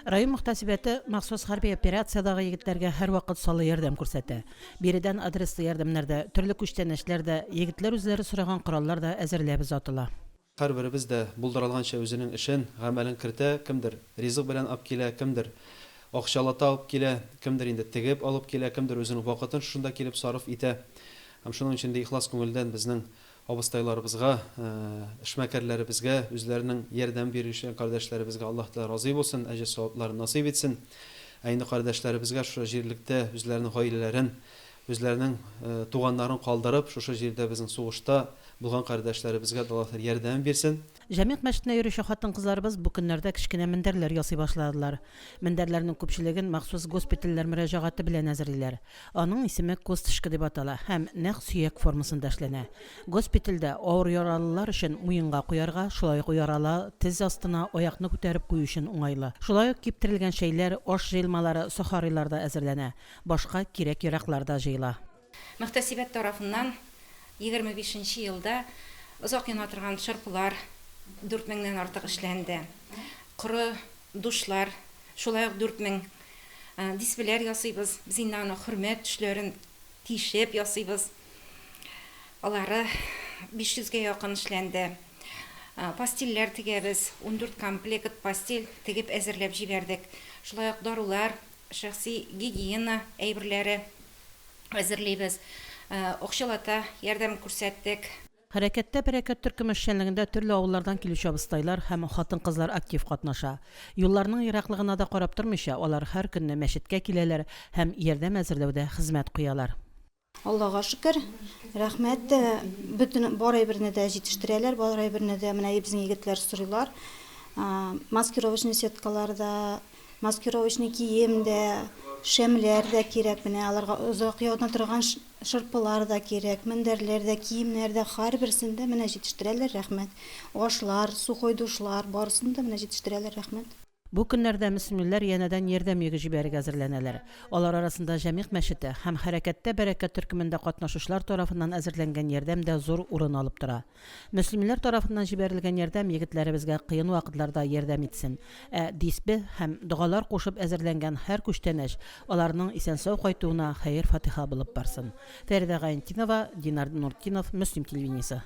Район мөхтәсибәте махсус хәрби операциядәге егетләргә һәрвакыт саллы ярдәм күрсәтә. Биредән адреслы ярдәмнәр дә, төрле күчтәнәчләр дә, егетләр үзләре сораган кораллар да әзерләп озатыла. Һәрберебез дә булдыралганча үзенең эшен, гамәлен кертә, кемдер ризык белән ап килә, кемдер акчалата алып килә, кемдер инде тегеп алып килә, кемдер үзенең вакытын шушында килеп сарыф итә. Һәм шуның өчен дә ихлас күңелдән безнең абыстайларыбызга, эшмәкәрләребезгә, үзләренең ярдәм бирүче кардәшләребезгә Аллаһ Тәгалә разый булсын, әҗер-савапларын насыйп итсен. Ә инде кардәшләребезгә шушы җирлектә үзләренең гаиләләрен, үзләренең туганнарын калдырып, шушы җирдә безнең сугышта булган кардәшләребезгә дә Аллаһ Тәгалә ярдәм бирсен. Җәмигъ мәчетенә йөрүче хатын-кызларыбыз бу көннәрдә кечкенә мендәрләр ясый башладылар. Мендәрләрнең күпчелеген махсус госпитальләр мөрәҗәгате белән әзерлиләр. Аның исеме косточка дип атала һәм нәкъ сөяк формасында эшләнә. Госпитальдә авыр яралылар өчен муенга куярга, шулай ук яралы тез астына аякны күтәреп кую өчен уңайлы. Шулай ук киптерелгән чәйләр, аш җыелмалары, сохарилар да әзерләнә. Башка кирәк-яраклар да җыела. Мөхтәсибәт тарафыннан 25 нче елда озак яна торган шырпылар 4 меңнән артык эшләнде. Коры душлар шулай ук 4000. Дисбеләр ясыйбыз. Без инде аны хөрмәт төшләрен тишеп ясыйбыз. Алары 500 гә якын эшләнде. Постельләр тегәбез. 14 комплект постель тегеп әзерләп җибәрдек. Шулай ук дарулар, шәхси гигиена әйберләре әзерлибез. Акчалата ярдәм күрсәттек. Хәрәкәттә бәрәкәт төркеме эшчәнлегендә төрле авыллардан килүче абыстайлар һәм хатын-кызлар актив катнаша. Юлларның ераклыгына да карап тормыйча, алар һәр көнне мәчеткә киләләр һәм ярдәм әзерләүдә хезмәт куялар. Аллага шөкер, рәхмәт, бөтен бар әйберне дә җитештерәләр, бар әйберне дә менә безнең егетләр сорыйлар. Маскировочный сеткалар да, Маскировочный кием дә, шәмләр дә кирәк менә аларга озак яна торган шырпылар да кирәк, мендәрләр дә, киемнәр дә, һәрберсен дә менә җитештерәләр, рәхмәт. Ашлар, сухой душлар, барысын да менә җитештерәләр, рәхмәт. Бу көннәрдә мөслимлеләр янәдән ярдәм йөге җибәрергә әзерләнәләр. Алар арасында Җәмигъ мәчете һәм Хәрәкәттә бәрәкәт төркемендә катнашучылар тарафыннан әзерләнгән ярдәм дә зур урын алып тора. Мөслимләр тарафыннан җибәрелгән ярдәм егетләребезгә кыен вакытларда ярдәм итсен. Ә дисбе һәм догалар кушып әзерләнгән һәр күчтәнәч аларның исән-сау кайтуына хәер-фатиха булып барсын. Фәридә Гаентдинова, Динар Нуртдинов, Мөслим телевидениесе.